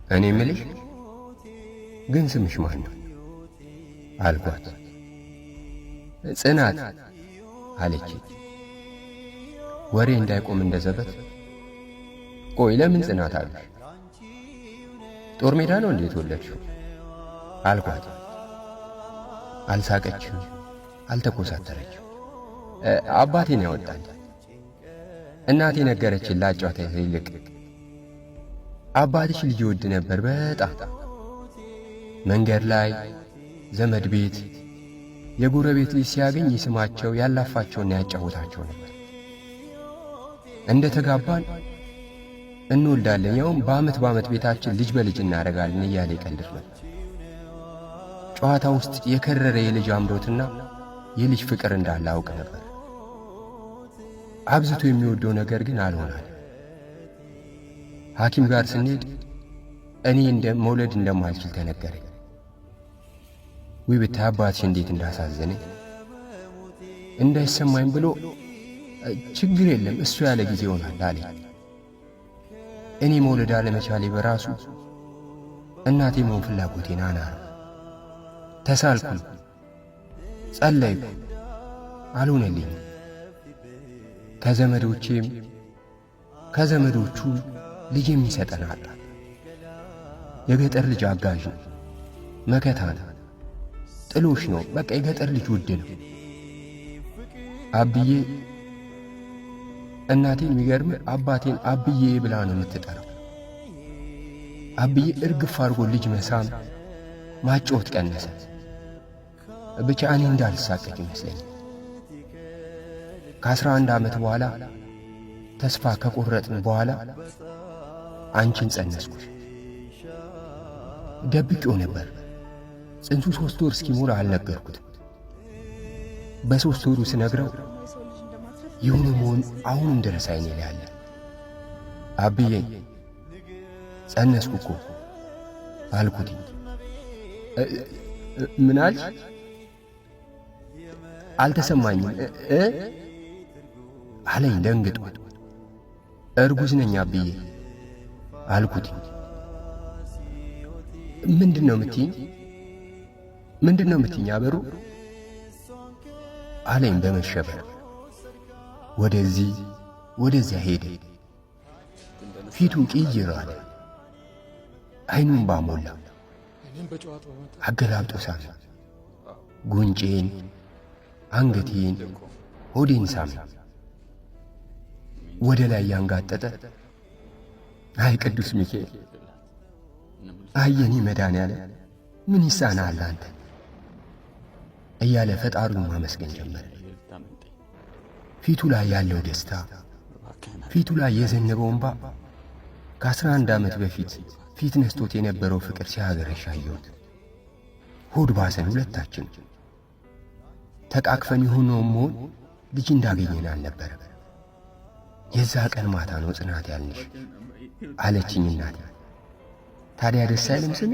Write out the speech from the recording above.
እኔ ምልሽ ግን ስምሽ ማን ነው አልኳት። ጽናት አለች። ወሬ እንዳይቆም እንደዘበት፣ ቆይ ለምን ጽናት አሉሽ? ጦር ሜዳ ነው እንዴ የተወለድሽው? አልኳት። አልሳቀችም፣ አልተኮሳተረችም። አባቴን ያወጣል። እናቴ ነገረችን ላጫውታ ይልቅ አባትሽ ልጅ ይወድ ነበር በጣም። መንገድ ላይ፣ ዘመድ ቤት፣ የጎረቤት ልጅ ሲያገኝ ይስማቸው፣ ያላፋቸውና ያጫውታቸው ነበር። እንደ ተጋባን እንወልዳለን፣ ያውም በዓመት በዓመት ቤታችን ልጅ በልጅ እናደርጋለን እያለ ይቀልድ ነበር። ጨዋታ ውስጥ የከረረ የልጅ አምሮትና የልጅ ፍቅር እንዳለ አውቅ ነበር። አብዝቶ የሚወደው ነገር ግን አልሆናል። ሐኪም ጋር ስንሄድ እኔ እንደ መውለድ እንደማልችል ተነገረኝ። ውይ ብታይ አባትሽ እንዴት እንዳሳዘነኝ። እንዳይሰማኝ ብሎ ችግር የለም እሱ ያለ ጊዜ ይሆናል አለኝ። እኔ መውለድ አለመቻሌ በራሱ እናቴ መሆን ፍላጎቴን አናረው። ተሳልኩ፣ ጸለይኩ፣ አልሆነልኝም። ከዘመዶቼም ከዘመዶቹ ልጅ የሚሰጠን አጣ። የገጠር ልጅ አጋዥ ነው፣ መከታ ነው፣ ጥሎሽ ነው። በቃ የገጠር ልጅ ውድ ነው። አብዬ እናቴን የሚገርም አባቴን አብዬ ብላ ነው የምትጠራው። አብዬ እርግፍ አድርጎ ልጅ መሳም ማጮት ቀነሰ። ብቻ እኔ እንዳልሳቀቅ ይመስለኛል። ከ11 ዓመት በኋላ ተስፋ ከቆረጥን በኋላ አንቺን ጸነስኩሽ። ደብቄው ነበር። ጽንሱ 3 ወር እስኪሞላ አልነገርኩትም። በ3 ወሩ ስነግረው የሆነ መሆን አሁንም ድረስ አይኔ ላይ አለ። አብዬ ጸነስኩ እኮ አልኩት። ምን አልሽ? አልተሰማኝም እ አለኝ ደንግጦ። እርጉዝ ነኝ አብዬ አልኩት። ምንድን ነው የምትይኝ? ምንድን ነው የምትይኝ አበሩ አለኝ በመሸበር። ወደዚህ ወደዚያ ሄደ። ፊቱ ቅይር አለ። አይኑን ባሞላ አገላብጦ ሳመ። ጉንጬን፣ አንገቴን፣ ሆዴን ሳመ። ወደ ላይ ያንጋጠጠ አይ ቅዱስ ሚካኤል፣ አይ የኔ መድኃኔዓለም ምን ይሳናሃል አንተ እያለ ፈጣሪውን ማመስገን ጀመረ። ፊቱ ላይ ያለው ደስታ፣ ፊቱ ላይ የዘነበው እንባ ከ11 ዓመት በፊት ፊት ነስቶት የነበረው ፍቅር ሲያገረሽ አየሁት። ሆድ ባሰን ሁለታችን። ተቃቅፈን የሆነውን መሆን ልጅ እንዳገኘን አልነበረ። የዛ ቀን ማታ ነው ጽናት ያልንሽ አለችኝ እናቴ። ታዲያ ደስ አይልም ስሜ?